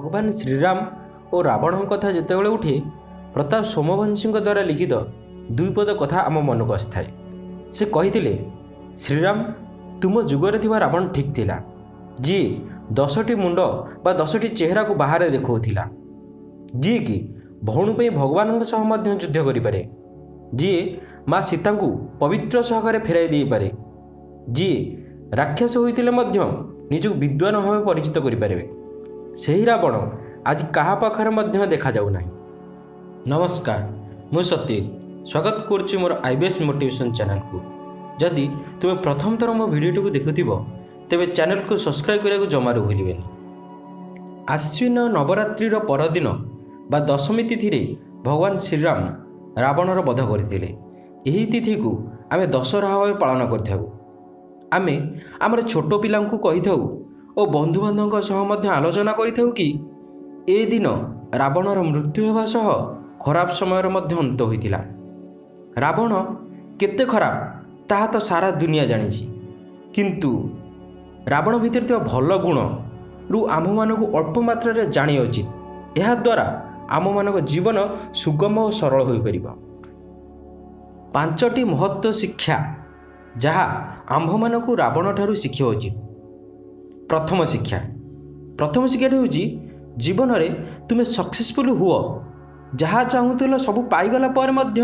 ଭଗବାନ ଶ୍ରୀରାମ ଓ ରାବଣଙ୍କ କଥା ଯେତେବେଳେ ଉଠେ, ପ୍ରତାପ ସୋମବଂଶୀଙ୍କ ଦ୍ୱାରା ଲିଖିତ ଦୁଇପଦ କଥା ଆମ ମନକୁ ଆସିଥାଏ। ସେ କହିଥିଲେ, ଶ୍ରୀରାମ, ତୁମ ଯୁଗରେ ଥିବା ରାବଣ ଠିକ୍ ଥିଲା, ଯିଏ 10ଟି ମୁଣ୍ଡ ବା 10ଟି ଚେହେରାକୁ ବାହାରେ ଦେଖାଉଥିଲା, ଯିଏକି ଭଉଣୀ ପାଇଁ ଭଗବାନଙ୍କ ସହ ମଧ୍ୟ ଯୁଦ୍ଧ କରିପାରେ, ଯିଏ ମା ସୀତାଙ୍କୁ ପବିତ୍ର ସହକାରେ ଫେରାଇ ଦେଇପାରେ, ଯିଏ ରାକ୍ଷସ ହୋଇଥିଲେ ମଧ୍ୟ ନିଜକୁ ବିଦ୍ୱାନ ଭାବେ ପରିଚିତ କରିପାରିବେ, ସେହି ରାବଣ ଆଜି କାହା ପାଖରେ ମଧ୍ୟ ଦେଖାଯାଉ ନାହିଁ। ନମସ୍କାର, ମୁଁ ସତୀଶ, ସ୍ୱାଗତ କରୁଛି ମୋର ଆଇବିଏସ୍ ମୋଟିଭେସନ୍ ଚ୍ୟାନେଲକୁ। ଯଦି ତୁମେ ପ୍ରଥମ ଥର ମୋ ଭିଡ଼ିଓଟିକୁ ଦେଖୁଥିବ, ତେବେ ଚ୍ୟାନେଲକୁ ସବସ୍କ୍ରାଇବ୍ କରିବାକୁ ଜମାରୁ ଭୁଲିବେନି। ଆଶ୍ୱିନ ନବରାତ୍ରିର ପରଦିନ ବା ଦଶମୀ ତିଥିରେ ଭଗବାନ ଶ୍ରୀରାମ ରାବଣର ବଧ କରିଥିଲେ। ଏହି ତିଥିକୁ ଆମେ ଦଶହରା ଭାବେ ପାଳନ କରିଥାଉ। ଆମେ ଆମର ଛୋଟ ପିଲାଙ୍କୁ କହିଥାଉ ଓ ବନ୍ଧୁବାନ୍ଧବଙ୍କ ସହ ମଧ୍ୟ ଆଲୋଚନା କରିଥାଉ କି ଏ ଦିନ ରାବଣର ମୃତ୍ୟୁ ହେବା ସହ ଖରାପ ସମୟର ମଧ୍ୟ ଅନ୍ତ ହୋଇଥିଲା। ରାବଣ କେତେ ଖରାପ ତାହା ତ ସାରା ଦୁନିଆ ଜାଣିଛି, କିନ୍ତୁ ରାବଣ ଭିତରେ ଥିବା ଭଲ ଗୁଣରୁ ଆମ୍ଭମାନଙ୍କୁ ଅଳ୍ପ ମାତ୍ରାରେ ଜାଣିବା ଉଚିତ। ଏହାଦ୍ୱାରା ଆମମାନଙ୍କ ଜୀବନ ସୁଗମ ଓ ସରଳ ହୋଇପାରିବ। 5ଟି ମହତ୍ତ୍ୱ ଶିକ୍ଷା ଯାହା ଆମ୍ଭମାନଙ୍କୁ ରାବଣଠାରୁ ଶିଖିବା ଉଚିତ। ପ୍ରଥମ ଶିକ୍ଷାଟି ହେଉଛି, ଜୀବନରେ ତୁମେ ସକ୍ସେସଫୁଲ୍ ହୁଅ, ଯାହା ଚାହୁଁଥିଲ ସବୁ ପାଇଗଲା ପରେ ମଧ୍ୟ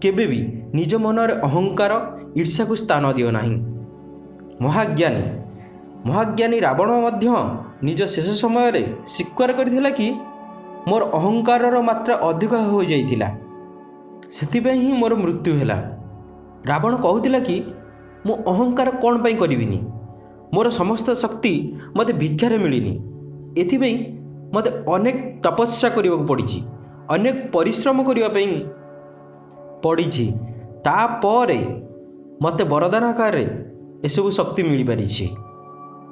କେବେ ବି ନିଜ ମନରେ ଅହଙ୍କାର, ଈର୍ଷାକୁ ସ୍ଥାନ ଦିଅ ନାହିଁ। ମହାଜ୍ଞାନୀ ରାବଣ ମଧ୍ୟ ନିଜ ଶେଷ ସମୟରେ ସ୍ୱୀକାର କରିଥିଲା କି ମୋର ଅହଙ୍କାରର ମାତ୍ରା ଅଧିକ ହୋଇଯାଇଥିଲା, ସେଥିପାଇଁ ହିଁ ମୋର ମୃତ୍ୟୁ ହେଲା। ରାବଣ କହୁଥିଲା କି ମୁଁ ଅହଙ୍କାର କ'ଣ ପାଇଁ କରିବିନି, ମୋର ସମସ୍ତ ଶକ୍ତି ମୋତେ ଭିକ୍ଷାରେ ମିଳିନି, ଏଥିପାଇଁ ମୋତେ ଅନେକ ତପସ୍ୟା କରିବାକୁ ପଡ଼ିଛି, ଅନେକ ପରିଶ୍ରମ କରିବା ପାଇଁ ପଡ଼ିଛି, ତାପରେ ମୋତେ ବରଦାନ ଆକାରରେ ଏସବୁ ଶକ୍ତି ମିଳିପାରିଛି।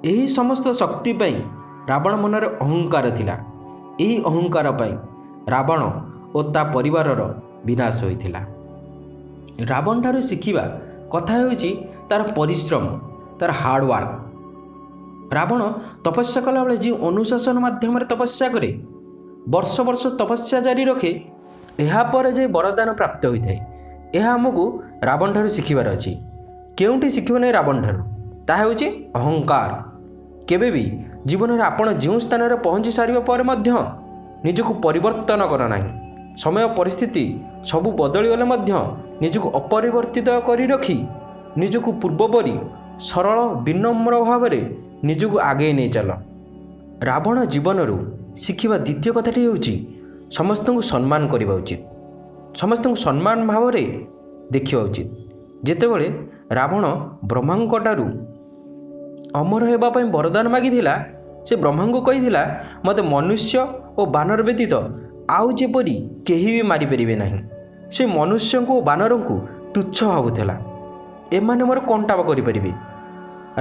ଏହି ସମସ୍ତ ଶକ୍ତି ପାଇଁ ରାବଣ ମନରେ ଅହଙ୍କାର ଥିଲା। ଏହି ଅହଙ୍କାର ପାଇଁ ରାବଣ ଓ ତା ପରିବାରର ବିନାଶ ହୋଇଥିଲା। ରାବଣ ଠାରୁ ଶିଖିବା କଥା ହେଉଛି ତାର ପରିଶ୍ରମ, ତାର ହାର୍ଡ଼ୱାର୍କ। ରାବଣ ତପସ୍ୟା କଲାବେଳେ ଯେଉଁ ଅନୁଶାସନ ମାଧ୍ୟମରେ ତପସ୍ୟା କରେ, ବର୍ଷ ବର୍ଷ ତପସ୍ୟା ଜାରି ରଖେ, ଏହାପରେ ଯାଇ ବରଦାନ ପ୍ରାପ୍ତ ହୋଇଥାଏ। ଏହା ଆମକୁ ରାବଣ ଠାରୁ ଶିଖିବାର ଅଛି। କେଉଁଠି ଶିଖିବ ନାହିଁ ରାବଣ ଠାରୁ, ତାହା ହେଉଛି ଅହଙ୍କାର। କେବେ ବି ଜୀବନରେ ଆପଣ ଯେଉଁ ସ୍ଥାନରେ ପହଞ୍ଚି ସାରିବା ପରେ ମଧ୍ୟ ନିଜକୁ ପରିବର୍ତ୍ତନ କର ନାହିଁ। ସମୟ ପରିସ୍ଥିତି ସବୁ ବଦଳିଗଲେ ମଧ୍ୟ ନିଜକୁ ଅପରିବର୍ତ୍ତିତ କରି ରଖି ନିଜକୁ ପୂର୍ବପରି ସରଳ ବିନମ୍ର ଭାବରେ ନିଜକୁ ଆଗେଇ ନେଇ ଚାଲ। ରାବଣ ଜୀବନରୁ ଶିଖିବା ଦ୍ୱିତୀୟ କଥାଟି ହେଉଛି ସମସ୍ତଙ୍କୁ ସମ୍ମାନ କରିବା ଉଚିତ, ସମସ୍ତଙ୍କୁ ସମ୍ମାନ ଭାବରେ ଦେଖିବା ଉଚିତ। ଯେତେବେଳେ ରାବଣ ବ୍ରହ୍ମାଙ୍କ ଠାରୁ ଅମର ହେବା ପାଇଁ ବରଦାନ ମାଗିଥିଲା, ସେ ବ୍ରହ୍ମାଙ୍କୁ କହିଥିଲା, ମୋତେ ମନୁଷ୍ୟ ଓ ବାନର ବ୍ୟତୀତ ଆଉ ଯେପରି କେହି ବି ମାରିପାରିବେ ନାହିଁ। ସେ ମନୁଷ୍ୟଙ୍କୁ ଓ ବାନରଙ୍କୁ ତୁଚ୍ଛ ଭାବୁଥିଲା, ଏମାନେ ମୋର କଣ୍ଟା କରିପାରିବେ।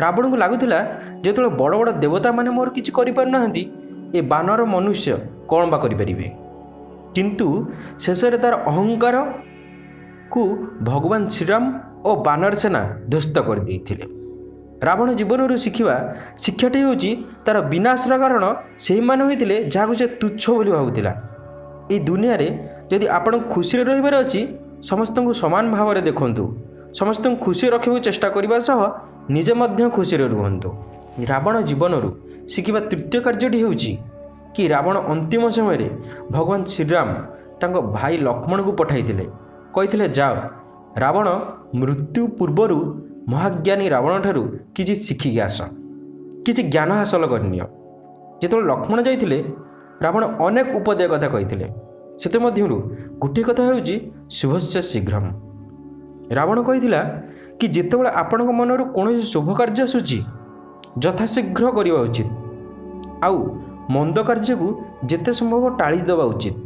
ରାବଣଙ୍କୁ ଲାଗୁଥିଲା ଯେତେବେଳେ ବଡ଼ ବଡ଼ ଦେବତାମାନେ ମୋର କିଛି କରିପାରୁନାହାନ୍ତି, ଏ ବାନର ମନୁଷ୍ୟ କ'ଣ ବା କରିପାରିବେ। କିନ୍ତୁ ଶେଷରେ ତା'ର ଅହଙ୍କାରକୁ ଭଗବାନ ଶ୍ରୀରାମ ଓ ବାନର ସେନା ଧ୍ୱସ୍ତ କରିଦେଇଥିଲେ। ରାବଣ ଜୀବନରୁ ଶିଖିବା ଶିକ୍ଷାଟି ହେଉଛି ତା'ର ବିନାଶର କାରଣ ସେହିମାନେ ହୋଇଥିଲେ ଯାହାକୁ ସେ ତୁଚ୍ଛ ବୋଲି ଭାବୁଥିଲା। ଏଇ ଦୁନିଆରେ ଯଦି ଆପଣ ଖୁସିରେ ରହିବାର ଅଛି, ସମସ୍ତଙ୍କୁ ସମାନ ଭାବରେ ଦେଖନ୍ତୁ, ସମସ୍ତଙ୍କୁ ଖୁସି ରଖିବାକୁ ଚେଷ୍ଟା କରିବା ସହ ନିଜେ ମଧ୍ୟ ଖୁସିରେ ରୁହନ୍ତୁ। ରାବଣ ଜୀବନରୁ ଶିଖିବା ତୃତୀୟ କାର୍ଯ୍ୟଟି ହେଉଛି କି ରାବଣ ଅନ୍ତିମ ସମୟରେ ଭଗବାନ ଶ୍ରୀରାମ ତାଙ୍କ ଭାଇ ଲକ୍ଷ୍ମଣକୁ ପଠାଇଥିଲେ, କହିଥିଲେ ଯାଅ ରାବଣ ମୃତ୍ୟୁ ପୂର୍ବରୁ ମହାଜ୍ଞାନୀ ରାବଣଠାରୁ କିଛି ଶିଖିକି ଆସ, କିଛି ଜ୍ଞାନ ହାସଲ କରିନିଅ। ଯେତେବେଳେ ଲକ୍ଷ୍ମଣ ଯାଇଥିଲେ, ରାବଣ ଅନେକ ଉପଦେୟ କଥା କହିଥିଲେ। ସେଥିମଧ୍ୟରୁ ଗୋଟିଏ କଥା ହେଉଛି ଶୁଭସ୍ୟ ଶୀଘ୍ରମ। ରାବଣ କହିଥିଲା କି ଯେତେବେଳେ ଆପଣଙ୍କ ମନରୁ କୌଣସି ଶୁଭ କାର୍ଯ୍ୟ ଆସୁଛି, ଯଥାଶୀଘ୍ର କରିବା ଉଚିତ, ଆଉ ମନ୍ଦ କାର୍ଯ୍ୟକୁ ଯେତେ ସମ୍ଭବ ଟାଳି ଦେବା ଉଚିତ,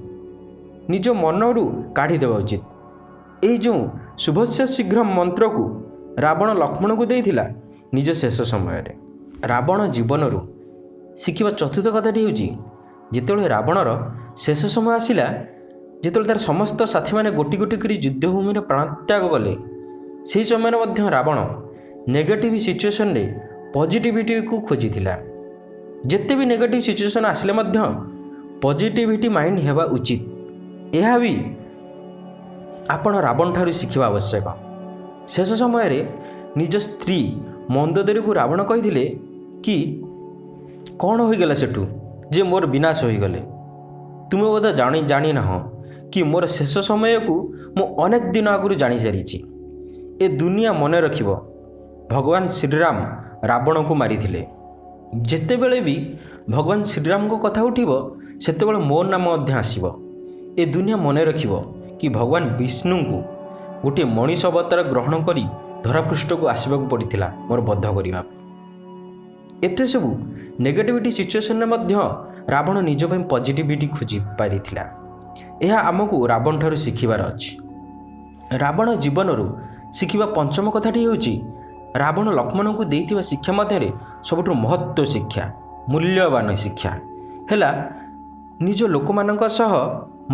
ନିଜ ମନରୁ କାଢ଼ି ଦେବା ଉଚିତ। ଏଇ ଯେଉଁ ଶୁଭସ୍ୟ ଶୀଘ୍ର ମନ୍ତ୍ରକୁ ରାବଣ ଲକ୍ଷ୍ମଣକୁ ଦେଇଥିଲା ନିଜ ଶେଷ ସମୟରେ। ରାବଣ ଜୀବନରୁ ଶିଖିବା ଚତୁର୍ଥ କଥାଟି ହେଉଛି, ଯେତେବେଳେ ରାବଣର ଶେଷ ସମୟ ଆସିଲା, ଯେତେବେଳେ ତା'ର ସମସ୍ତ ସାଥୀମାନେ ଗୋଟି ଗୋଟି କରି ଯୁଦ୍ଧଭୂମିରେ ପ୍ରାଣତ୍ୟାଗ କଲେ, ସେହି ସମୟରେ ମଧ୍ୟ ରାବଣ ନେଗେଟିଭ୍ ସିଚୁଏସନ୍ରେ ପଜିଟିଭିଟିକୁ ଖୋଜିଥିଲା। ଯେତେ ବି ନେଗେଟିଭ୍ ସିଚୁଏସନ୍ ଆସିଲେ ମଧ୍ୟ ପଜିଟିଭିଟି ମାଇଣ୍ଡ ହେବା ଉଚିତ। ଏହା ବି ଆପଣ ରାବଣ ଠାରୁ ଶିଖିବା ଆବଶ୍ୟକ। ଶେଷ ସମୟରେ ନିଜ ସ୍ତ୍ରୀ ମନ୍ଦୋଦରୀକୁ ରାବଣ କହିଥିଲେ କି କ'ଣ ହୋଇଗଲା ସେଠୁ ଯେ ମୋର ବିନାଶ ହୋଇଗଲେ, ତୁମେ ବୋଧେ ଜାଣିନାହଁ କି ମୋର ଶେଷ ସମୟକୁ ମୁଁ ଅନେକ ଦିନ ଆଗରୁ ଜାଣିସାରିଛି। ଏ ଦୁନିଆ ମନେ ରଖିବ ଭଗବାନ ଶ୍ରୀରାମ ରାବଣକୁ ମାରିଥିଲେ। ଯେତେବେଳେ ବି ଭଗବାନ ଶ୍ରୀରାମଙ୍କ କଥା ଉଠିବ ସେତେବେଳେ ମୋ ନାମ ମଧ୍ୟ ଆସିବ। ଏ ଦୁନିଆ ମନେ ରଖିବ କି ଭଗବାନ ବିଷ୍ଣୁଙ୍କୁ ଗୋଟିଏ ମଣିଷ ଅବତାର ଗ୍ରହଣ କରି ଧରାପୃଷ୍ଠକୁ ଆସିବାକୁ ପଡ଼ିଥିଲା ମୋର ବଧ କରିବା। ଏତେ ସବୁ ନେଗେଟିଭିଟି ସିଚୁଏସନ୍ରେ ମଧ୍ୟ ରାବଣ ନିଜ ପାଇଁ ପଜିଟିଭିଟି ଖୋଜି ପାରିଥିଲା। ଏହା ଆମକୁ ରାବଣ ଠାରୁ ଶିଖିବାର ଅଛି। ରାବଣ ଜୀବନରୁ ଶିଖିବା ପଞ୍ଚମ କଥାଟି ହେଉଛି ରାବଣ ଲକ୍ଷ୍ମଣଙ୍କୁ ଦେଇଥିବା ଶିକ୍ଷା ମଧ୍ୟରେ ସବୁଠୁ ମହତ୍ତ୍ୱ ଶିକ୍ଷା, ମୂଲ୍ୟବାନ ଶିକ୍ଷା ହେଲା ନିଜ ଲୋକମାନଙ୍କ ସହ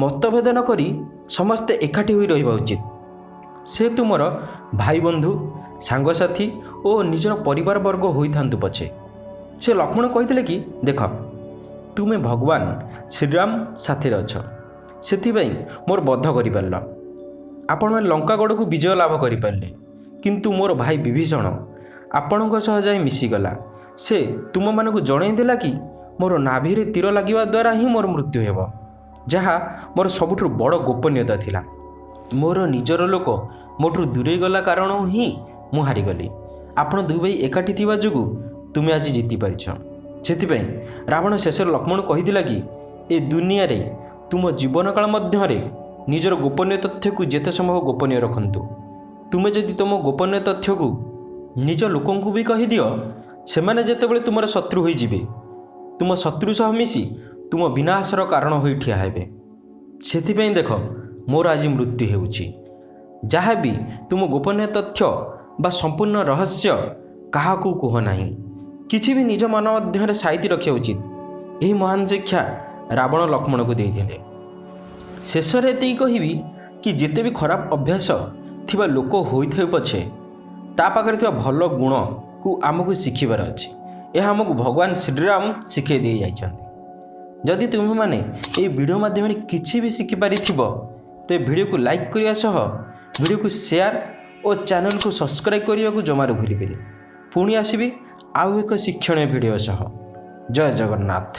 ମତଭେଦ ନ କରି ସମସ୍ତେ ଏକାଠି ହୋଇ ରହିବା ଉଚିତ। ସେ ତୁମର ଭାଇବନ୍ଧୁ, ସାଙ୍ଗସାଥି ଓ ନିଜର ପରିବାର ବର୍ଗ ହୋଇଥାନ୍ତୁ ପଛେ। ସେ ଲକ୍ଷ୍ମଣ କହିଥିଲେ କି ଦେଖ, ତୁମେ ଭଗବାନ ଶ୍ରୀରାମ ସାଥିରେ ଅଛ, ସେଥିପାଇଁ ମୋର ବଧ କରିପାରିଲ, ଆପଣମାନେ ଲଙ୍କାଗଡ଼କୁ ବିଜୟ ଲାଭ କରିପାରିଲେ, କିନ୍ତୁ ମୋର ଭାଇ ବିଭୀଷଣ ଆପଣଙ୍କ ସହ ଯାଇ ମିଶିଗଲା। ସେ ତୁମମାନଙ୍କୁ ଜଣାଇଦେଲା କି ମୋର ନାଭିରେ ତୀର ଲାଗିବା ଦ୍ୱାରା ହିଁ ମୋର ମୃତ୍ୟୁ ହେବ, ଯାହା ମୋର ସବୁଠାରୁ ବଡ଼ ଗୋପନୀୟତା ଥିଲା। ମୋର ନିଜର ଲୋକ ମୋଠୁ ଦୂରେଇ ଗଲା କାରଣ ହିଁ ମୁଁ ହାରିଗଲି। ଆପଣ ଦୁଇ ଭାଇ ଏକାଠି ଥିବା ଯୋଗୁଁ ତୁମେ ଆଜି ଜିତିପାରିଛ। ସେଥିପାଇଁ ରାବଣ ଶେଷରେ ଲକ୍ଷ୍ମଣ କହିଥିଲା କି ଏ ଦୁନିଆରେ ତୁମ ଜୀବନକାଳ ମଧ୍ୟରେ ନିଜର ଗୋପନୀୟ ତଥ୍ୟକୁ ଯେତେ ସମ୍ଭବ ଗୋପନୀୟ ରଖନ୍ତୁ। ତୁମେ ଯଦି ତୁମ ଗୋପନୀୟ ତଥ୍ୟକୁ ନିଜ ଲୋକଙ୍କୁ ବି କହିଦିଅ, ସେମାନେ ଯେତେବେଳେ ତୁମର ଶତ୍ରୁ ହୋଇଯିବେ, ତୁମ ଶତ୍ରୁ ସହ ମିଶି ତୁମ ବିନାଶର କାରଣ ହୋଇ ଠିଆ ହେବେ। ସେଥିପାଇଁ ଦେଖ ମୋର ଆଜି ମୃତ୍ୟୁ ହେଉଛି। ଯାହା ବି ତୁମ ଗୋପନୀୟ ତଥ୍ୟ ବା ସମ୍ପୂର୍ଣ୍ଣ ରହସ୍ୟ କାହାକୁ କୁହ ନାହିଁ। କିଛି ବି ନିଜ ମନ ମଧ୍ୟରେ ସାଇତି ରଖିବା ଉଚିତ। ଏହି ମହାନ ଶିକ୍ଷା ରାବଣ ଲକ୍ଷ୍ମଣକୁ ଦେଇଥିଲେ। ଶେଷରେ ଏତିକି କହିବି କି ଯେତେ ବି ଖରାପ ଅଭ୍ୟାସ ଥିବା ଲୋକ ହୋଇଥାଉ ପଛେ, ତା ପାଖରେ ଥିବା ଭଲ ଗୁଣକୁ ଆମକୁ ଶିଖିବାର ଅଛି। ଏହା ଆମକୁ ଭଗବାନ ଶ୍ରୀରାମ ଶିଖାଇ ଦେଇ ଯାଇଛନ୍ତି। ଯଦି ତୁମେମାନେ ଏହି ଭିଡ଼ିଓ ମାଧ୍ୟମରେ କିଛି ବି ଶିଖିପାରିଥିବ, ତେବେ ଭିଡ଼ିଓକୁ ଲାଇକ୍ କରିବା ସହ ଭିଡ଼ିଓକୁ ସେୟାର ଓ ଚ୍ୟାନେଲକୁ ସବସ୍କ୍ରାଇବ୍ କରିବାକୁ ଜମାରୁ ଭୁଲିବେନି। ପୁଣି ଆସିବି ଆଉ ଏକ ଶିକ୍ଷଣୀୟ ଭିଡ଼ିଓ ସହ। ଜୟ ଜଗନ୍ନାଥ।